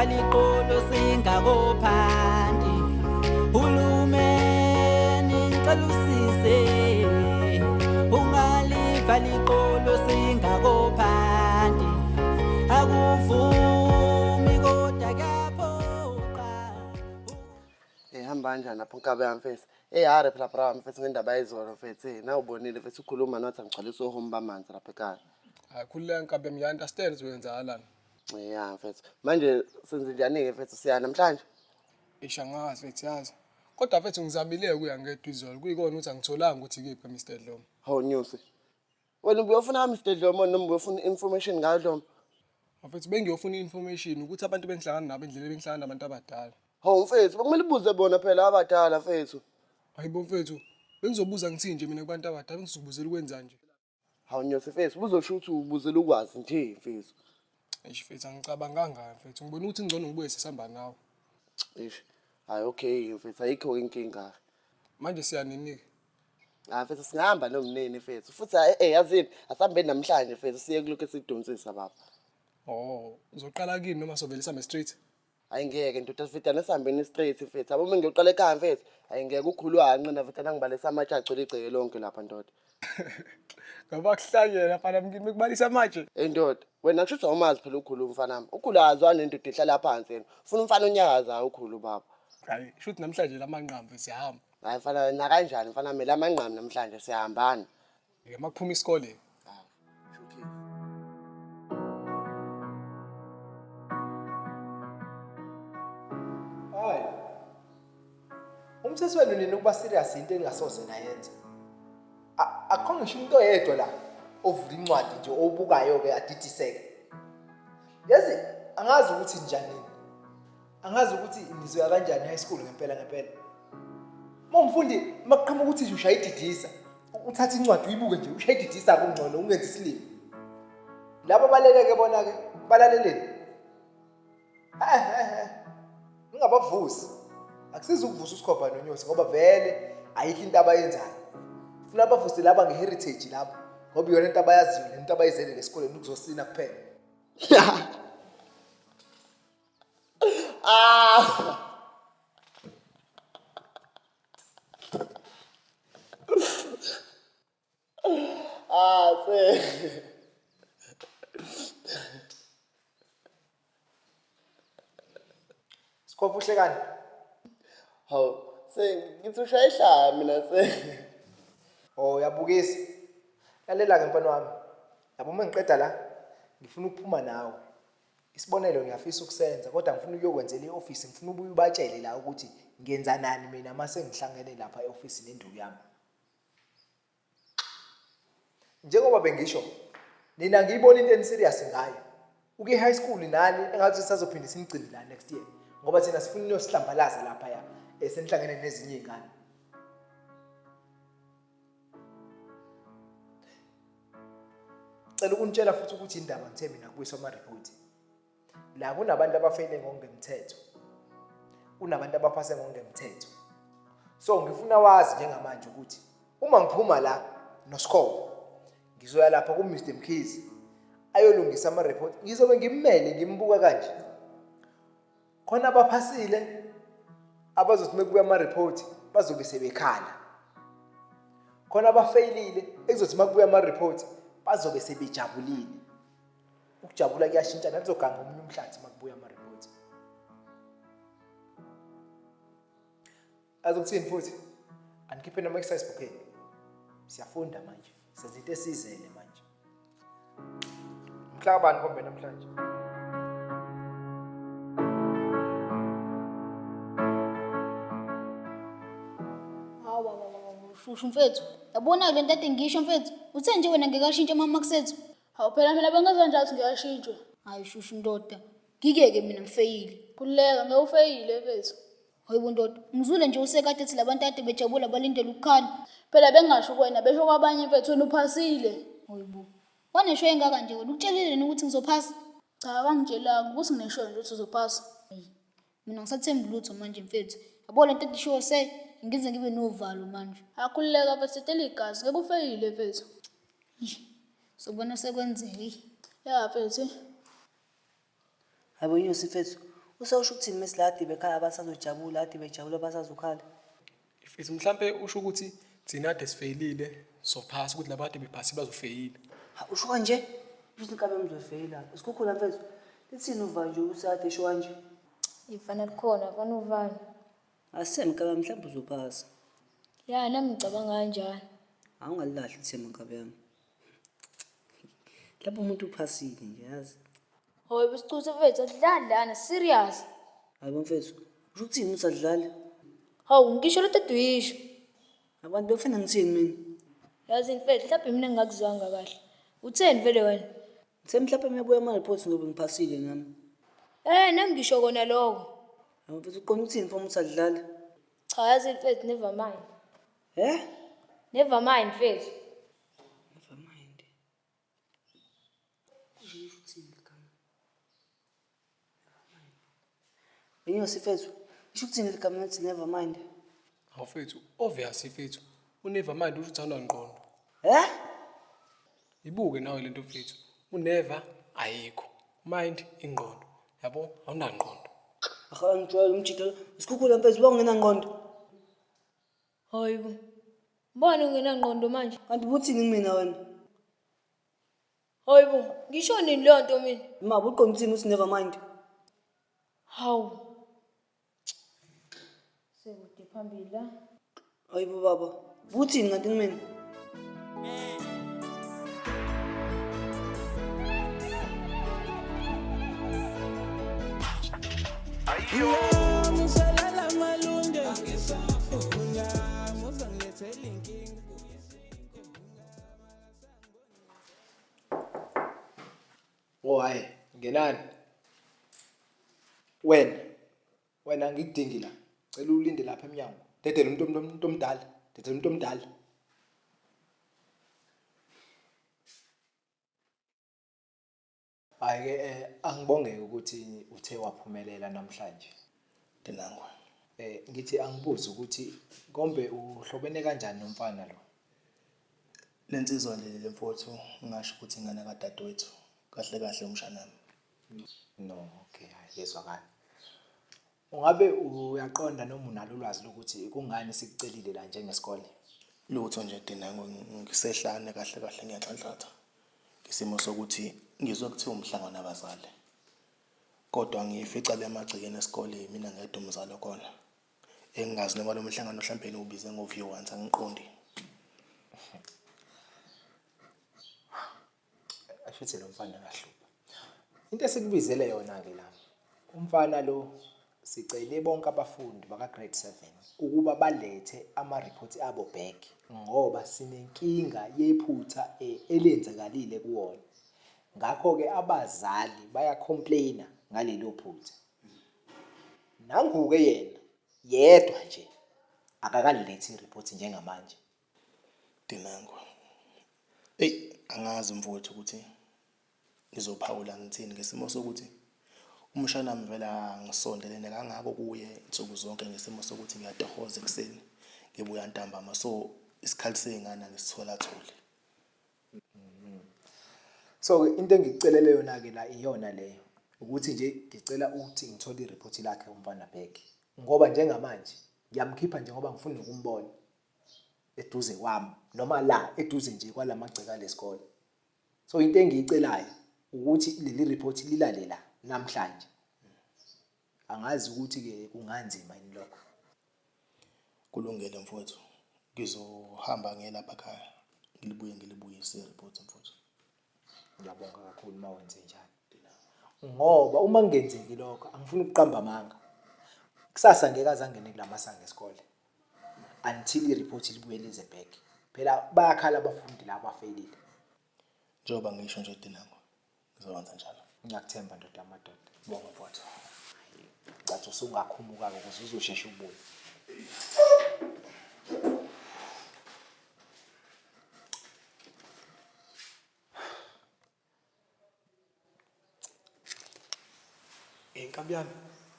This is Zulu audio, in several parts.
Ungaliva liqolo singakophanti. Hulumeni ngicela usise. Ungaliva liqolo singakophanti. Akuvumi kodwa kuyaphoqa. Eh hamba kanjani lapho nkabe yami mfethu? Eh hare phela bra mfethu ngendaba yezolo mfethu. Eh nawubonile mfethu ukhuluma nathi angigcwalisa ohome bamanzi lapha ekhaya. Hayi khululeka nkabi yami ngiya-understand ukuthi kwenzakalani. Ya mfethu. Manje senze njani-ke mfethu siya namhlanje? Eish angazi mfethu yazi. Kodwa mfethu ngizamile ukuya ngedwa izolo kuyikona ukuthi angitholanga ukuthi ikuphi Mr Dlomo. Hawu Nyusi. Wena ubuyofuna Mr Dlomo noma ubuyofuna information ngayo Dlomo? Mfethu bengiyofuna i-information ukuthi abantu bengihlangana nabo endleleni bengihlangana nabantu abadala. Hawu mfethu, bekumele ubuze bona phela abadala mfethu. Hayibo mfethu, bengizobuza ngithini nje mina kubantu abadala bengizobuzela ukwenzani nje. Hawu Nyosi mfethu, buzosho ukuthi ubuzela ukwazi nje mfethu. Eish mfethu angicabanganga mfethu, ngibona ukuthi ngcono ngibuye sesihamba nawe. Eish. Hayi okay mfethu, ayikho inkinga. Manje siya nini-ke? Ah mfethu singahamba nomnini mfethu. Futhi hayi eh yazini, asihambeni namhlanje mfethu siye kulokhu esidonsisa baba. Oh, uzoqala kini noma sovele sihambe straight? Hayi ngeke ndoda sifidane sihambeni straight mfethu. Yabo uma ngiyoqala ekhaya mfethu, hayi ngeke ukhulu wanqina mfethu angibalisa amatshe agcwele igceke lonke lapha ndoda. Ngoba kuhlanyela mfana mkini bekubalisa amatshe. Hey ndoda, wena kusho ukuthi awumazi phela ukhulu umfana wami. Ukhulu akazwani nendoda ihlala phansi yena. Ufuna umfana onyakazayo ukhulu baba. Hayi, shuthi namhlanje lamanqamvu siyahamba. Hayi mfana nakanjani mfana wami lamanqamu namhlanje siyahambana. Ke makuphuma isikole. Hayi. Umsesi wenu nina ukuba serious into engasoze nayenza. Akukho ngisho umuntu oyedwa la ovula incwadi nje obukayo ke adidiseke. Yazi angazi ukuthi njani. Angazi ukuthi nizoya kanjani high school ngempela ngempela. Uma umfundi makuqhamuka ukuthi nje ushaya ididisa, uthathe incwadi uyibuke nje ushaya ididisa kungcono ungenzi isilima. Laba baleleke bona ke balaleleni. Eh eh eh. Ningabavusi. Akusizi ukuvusa usikhova nonyosi ngoba vele ayikho into abayenzayo. Funa abavuse laba ngeheritage laba ngoba iyona into abayaziyo lento abayizele lesikoleni ukuzosina kuphela. Ah! Ah, se. Sikhova uhlekani? Hawu, se ngithi ushaya ihlaya mina se. Oh, uyabukisa. Lalela-ke mfana wami. Yabo uma ngiqeda la, ngifuna ukuphuma nawe. Isibonelo ngiyafisa ukusenza kodwa ngifuna ukuyokwenzela i-ofisi, ngifuna ubuye ubatshele la ukuthi ngenzanani mina uma sengihlangene lapha e-ofisi nenduku yami. Njengoba bengisho, nina ngiyibona into eniserious ngayo. Ukuye high school nani engathi sisazophinde sinigcine la next year ngoba thina sifuna inosihlambalaza lapha ya esenihlangene nezinye iy'ngane. Cela ukunitshela futhi ukuthi indaba ngithe mina kubuyiswa ama-report. La kunabantu abafeyile ngokungemthetho. Kunabantu abaphase ngokungemthetho. So ngifuna wazi njengamanje ukuthi uma ngiphuma la noSkhova ngizoya lapha ku-Mr Mkhize ayolungisa ama-report ngizobe ngimmele ngimbuka kanje. Khona abaphasile abazothi mekubuya ama-report bazobe sebekhala. Khona abafeyilile ekuzothi makubuya ama-report bazobe sebejabulile. Ukujabula kuyashintsha nakuzoganga omunye umhlathi makubuya ama-report. Azi ukuthini futhi? Anikhiphe noma exercise book enu. Siyafunda manje. Senza into esizele manje. Mhla kabani kombe namhlanje? Hawu hawu hawu shushu mfethu. Yabona le nto ade ngisho mfethu. Uthe nje wena ngeke ashintshe ama-marks ethu. Hawu phela mina bengenza njalo ukuthi ngiyashintshwa. Hayi shushu ndoda. Ngike-ke mina ngifeyile. Khululeka ngeke ufeyile mfethu. Hayibo ndoda, ngizwile nje usekade ethi labantu kade bejabula balindele ukukhala. Phela bengingasho kuwena besho kwabanye mfethu wena uphasile. Hayibo. Wanesho engaka nje wena ukutshelile yini ukuthi ngizophasa? Cha akangitshelanga ukuthi nginesho nje ukuthi uzophasa. Mina ngisathembi lutho manje mfethu. Yabo lento edishiwo se ngize ngibe novalo manje. Akhululeka mfethu tetela igazi ngeke ufeyile mfethu. Sobona sekwenzeka. Ya mfethu. Hayibo Nyosi mfethu, Usewusho ukuthini mesi la ade bekhala basazojabula, ade bejabula basazokhala? Mfethu mhlampe usho ukuthi thina ade sifeyilile sophasa ukuthi laba ade bephasi bazofeyila. Ha, usho kanje? Usho ukuthi inkabi yami izofeyila. Sikhukhula mfethu. Lithini uva nje ukuthi ade esho kanje? Ifana likhona, fana uvalo. Asithembe nkabi yami mhlawumbe uzophasa. Ya, nami ngicabanga kanjalo. Awungalilahli ithemba nkabi yami. Lapho umuntu uphasile nje yazi. Hoyi busicuthe mfethu, asidlali lana, serious. Hayi bo mfethu, usho ukuthini ukuthi adlali? Hawu, ngisho lento eduyisho. Abantu bekufanele ngithini mina? Yazi mfethu, mhlawumbe mina ngingakuzwanga kahle. Utheni vele wena? Ngithe mhlawumbe mebuya ama-reports ngobe ngiphasile nami. Eh, nami ngisho kona lokho. Hayi mfethu uqonda ukuthini mfo ukuthi adlali? Cha, yazi mfethu, never mind. Eh? Never mind mfethu. Never mind. Kusho ukuthini ligama? Never mind. Inyosi mfethu, isho ukuthini ligama lethi never mind? Hawu mfethu, obvious mfethu. Unever mind usho uthandwa ngqondo. Eh? Ibuke nawe lento mfethu. Unever ayikho. Mind ingqondo. Yabo, awunangqondo. Ahala ngijwayele umjita. Sikhukhula mfethu uba ungenangqondo. Hayi bo. Mbona ungenangqondo manje? Kanti ubuthini kumina wena? Hayi bo, ngisho nini leyo nto mina? Ma uqonda ukuthini ukuthi never mind? Hawu. Sekude phambili la. Hayi bo baba, ubuthini kanti kumina? Oh hayi, ngenani. Wena, wena angikudingi la. Cela ulinde lapha emnyango. Dedela umuntu umuntu omdala, dedela umuntu omdala. Hhayi-ke angibongeke ukuthi uthe waphumelela namhlanje. Dinangwe. Ngithi angibuze ukuthi kombe uhlobene kanjani nomfana lo? Le nsizwa le le mfowethu ngingasho ukuthi ingane kadadewethu kahle kahle umshanami. No, okay, hhayi lezwakala. Ungabe uyaqonda noma unalo ulwazi lokuthi kungani sikucelile la njengesikole? Lutho nje Dinangwe ngisehlane kahle kahle ngiyanhlanhlatha. Ngesimo sokuthi ngizwe kuthiwa umhlangano nabazali. Kodwa ngiyifica le emagcekeni esikole mina ngedwa umzali okhona. Engingazi noma lo mhlangano mhlampe niwubize ngo-view once angiqondi. Ashuthi lo mfana akahlupha. Into esikubizele yona-ke la, umfana lo sicele bonke abafundi baka-grade 7 ukuba balethe ama-report abo back ngoba sinenkinga yephutha elenzakalile kuwona. Ngakho-ke abazali baya-complain-a ngalelo phutha. Nangu-ke yena yedwa nje akakalilethi i-report njengamanje. Dinangwe. Eyi angazi mfowethu ukuthi ngizophawula ngithini ngesimo sokuthi umshanami vele angisondelene kangako kuye insuku zonke ngesimo sokuthi ngiyatohoza ekuseni ngibuya ntambama so isikhathi sey'ngane angisitholatholi. So into engikucelele yona-ke la iyona leyo ukuthi nje ngicela ukuthi ngithole i-report lakhe umfana back ngoba njengamanje ngiyamkhipha nje ngoba ngifuna nokumbona eduze kwami noma la eduze nje kwalamagceke alesikole. So into engiyicelayo ukuthi leli report lilale la namhlanje. Angazi ukuthi-ke kunganzima yini lokho. Kulungile mfowethu. Ngizohamba ngiye lapha ekhaya ngilibuye ngilibuyise i-report mfowethu. Ngiyabonga kakhulu uma wenze njalo. Ngoba uma kungenzeki lokho angifuni ukuqamba amanga. Kusasa ngeke aze angene kulamasango esikole until i-report libuye lize back. Phela bayakhala abafundi laba abafeyilile. Njengoba ngisho nje Dinangwe ngizokwenza njalo. Ngiyakuthemba ndoda yamadoda. Bonga mfowethu. Cathi usungakhumuka-ke ukuze uzosheshe ubuye. Inkabi yami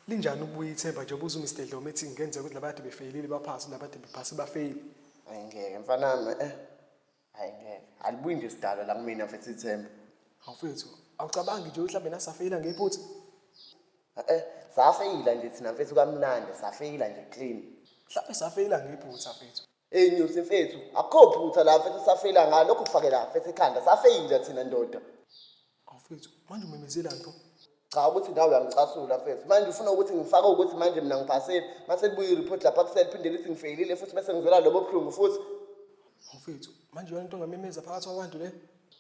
linjani ukubuya ithemba njengoba uze uMr Dlomo ethi ngenzeka ukuthi laba kade befeyilile baphase laba kade bephase bafeyile. Hayi ngeke mfanami eh. Hayi ngeke. Alibuyi nje sidalo la kumina mfethu ithemba. Hawu mfethu, awucabangi nje ukuthi mhlawumbe nasafeyila ngephutha? Eh, safeyila nje thina mfethu kamnandi, safeyila nje clean. Mhlawumbe safeyila ngephutha mfethu. Ey Nyosi mfethu, akukho phutha la mfethu safeyila ngalo, lokhu kufake la mfethu ekhanda, safeyila thina ndoda. Awu mfethu, manje umemezelani pho? Cha ukuthi nawe uyangicasula mfethu. Manje ufuna ukuthi ngifake ukuthi manje mina ngiphasile, mase libuye i-report lapha kusele liphinde lithi ngifeyilile futhi bese ngizwela lobo buhlungu futhi. Awu mfethu, manje yona into ongamemeza phakathi kwabantu le?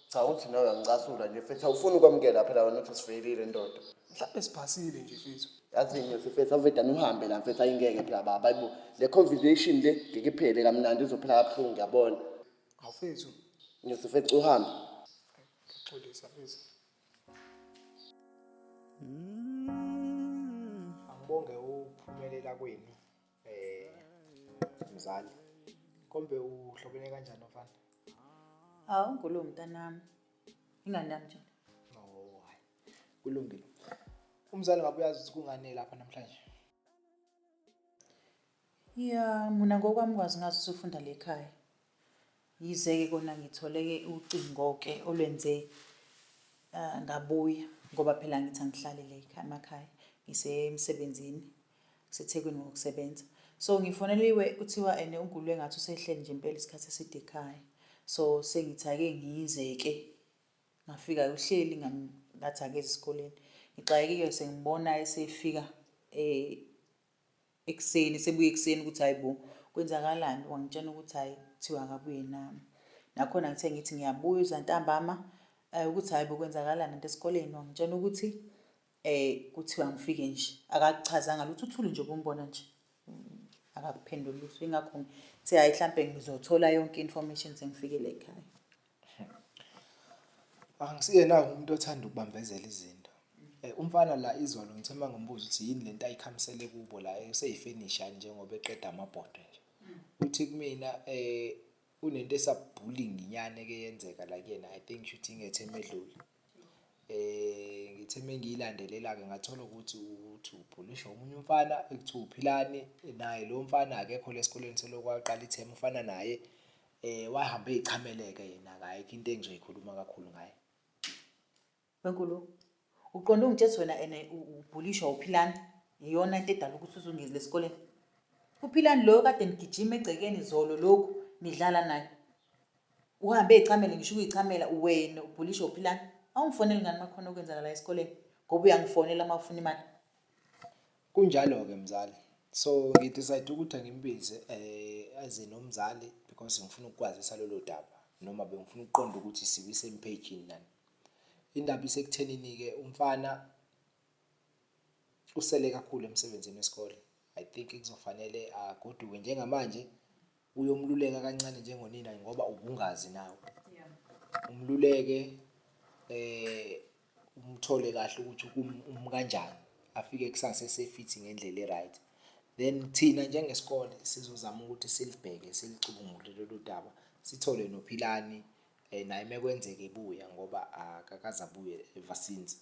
Cha uthi nawe uyangicasula nje mfethu, awufuni ukwamukela phela wena ukuthi sifeyilile ndoda. Mhlawumbe siphasile nje mfethu. Yazi Nyosi mfethu, awuvedane uhambe la mfethu, ayingeke phela baba. Hayibo, le conversation le ngeke iphele kamnandi, izophela kabuhlungu ngiyabona. Awu mfethu. Nyosi mfethu uhambe. Ngiyaxolisa mfethu. Angibonge ukuphumelela kwenu mzali. Kombe uhlobene kanjani mfana? Hawu ngulo mntanami. Ingane yami nje. Oh hayi. Kulungile. Umzali ngabe uyazi ukuthi kungani lapha namhlanje? Ya, mina ngokwami kwazi ngazi ukuthi ufunda le ekhaya. Yize-ke kona ngithole-ke ucingo-ke olwenze ngabuya ngoba phela ngithi angihlali le ekhaya emakhaya ngisemsebenzini ngiseThekwini ngokusebenza. So ngifoneliwe kuthiwa ene uNgulube ngathi usehleli nje impela isikhathi eside ekhaya. So sengithi ake ngize-ke ngafika uhleli ngathi akeze esikoleni. Ngixakekile sengibona esefika ekuseni sebuye ekuseni ukuthi hayi bo kwenzakalani wangitshela ukuthi hayi kuthiwa akabuye nami. Nakhona ngithe ngithi ngiyabuya uza ntambama ukuthi hayi bo kwenzakalani nto esikoleni wangitshela ukuthi kuthiwa ngifike nje akakuchazanga lutho uthule nje ubumbona nje akakuphenduli lutho ingakho ngithe hayi mhlampe ngizothola yonke information sengifikele ekhaya. Angisiyena umuntu othanda ukubambezela izinto. Umfana la izolo ngithe uma ngimbuza ukuthi yini lento ayikhamisele kubo la useyifenisha njengoba eqeda amabhodwe nje. Uthi kumina unento esabullying nyane eke yenzeka la kuyena, I think shuthi ingethemu edlule. Ngithe mengiyilandelela-ke ngathola ukuthi uthi ubhulishwa omunye umfana ekuthiwa uPhilani, naye lo mfana akekho la esikoleni selokhu waqala ithemu ufana naye. Wahamba ey'chamele-ke yena-ke ayikho into engizoyikhuluma kakhulu ngaye. Wenkulu, uqonde ungitshela ukuthi wena ene ubhulishwa uPhilani iyona into edala ukuthi uzungezi lesikoleni. UPhilani loyo kade nigijima egcekeni zolo lokhu nidlala naye. Uhambe ey'chamele ngisho ukuyichamela wena ubhulishwa uPhilani. Awungifoneli ngani uma kukhona okwenzakala esikoleni ngoba uyangifonela uma ufuna imali. Kunjalo-ke mzali. So ngi-decide ukuthi angimbize aze nomzali because ngifuna ukukwazisa lolo daba noma bengifuna ukuqonda ukuthi sikwi-same page yini nani. Indaba isekuthenini-ke umfana usele kakhulu emsebenzini wesikole. I think kuzofanele agoduke njengamanje uyomluleka kancane njengonina ngoba ubungazi nawe. Umluleke umthole kahle ukuthi kanjani afike kusasa esefithi ngendlela e-right. Then thina njengesikole sizozama ukuthi silibheke silicubungule lolu daba sithole noPhilani naye mekwenzeka ebuya ngoba akakaze abuye ever since.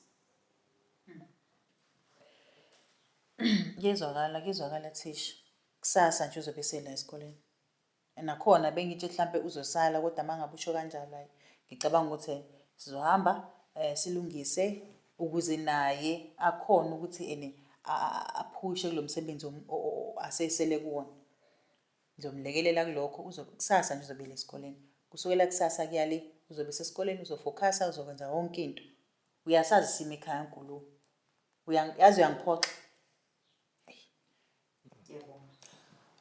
Kuyezwakala, kuyezwakala thisha. Kusasa nje uzobe esela esikoleni. Nakhona bengithi mhlampe uzosala kodwa uma ngabe usho kanjalo hhayi ngicabanga ukuthi sizohamba silungise ukuze naye akhone ukuthi ene aphushe kulo msebenzi asesele kuwona. Ngizomlekelela kulokho kusasa nje uzobe esikoleni. Kusukela kusasa kuya le uzobe esesikoleni uzofokhasa uzokwenza yonke into. Uyasazi isimo ekhaya Nkulu. Yazi uyangiphoxa.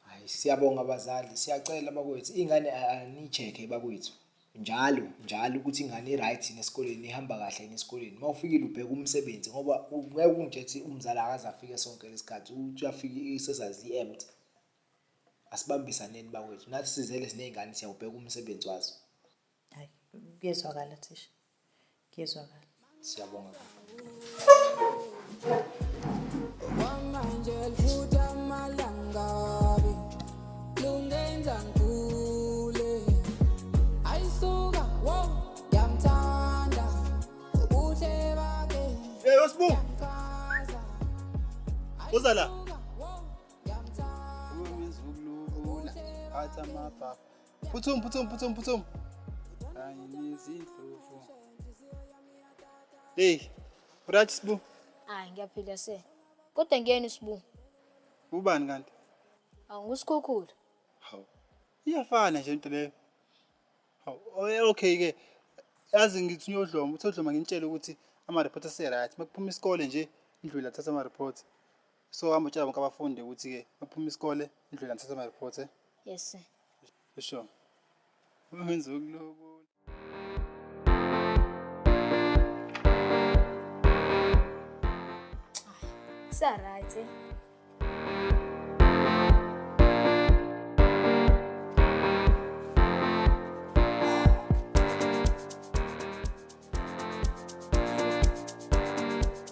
Hayi siyabonga abazali, siyacela bakwethu ingane aniyi-check-e bakwethu njalo njalo ukuthi ingane i-right yini esikoleni, ihamba kahle yini esikoleni. Uma ufikile ubheke umsebenzi ngoba ngeke ungitshele ukuthi umzali akaze afike sonke lesikhathi, uthi uyafika isesazi li-empty. Asibambisaneni bakwethu, nathi sizele siney'ngane siyawubheka umsebenzi wazo. Hayi kuyezwakala thisha. Kuyezwakala. Siyabonga. Kwamanje lifuthi amalangabi lungenza ngigule ayisuka wo ngiyamthanda ubuhle bakhe. Hey Osibu. Uza la. Umizulubula athi amabhabha. Phuthuma phuthuma phuthuma phuthuma. Kanye nezindlovu. Hey, right Sibu. Hayi ngiyaphila se. Kodwa ngiyena uSibu. Ubani kanti? Awungusikhukhula. Hawu. Iyafana nje into leyo. Hawu, okay ke. Yazi ngithi uyodloma, uthi udloma ngintshele ukuthi ama-report ase-right. Makuphuma isikole nje, indlula thatha ama-report. So hamba utshela bonke abafundi ukuthi-ke makuphuma isikole, indlula thatha ama-report. Eh? Yes sir. Sure. Wenza ukulobola. Kusa right eh.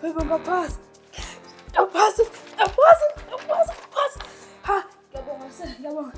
Hayibo ngaphasi. Ngaphasi, ngaphasi, ngaphasi, ngaphasi. Ha, ngiyabonga sir, ngiyabonga.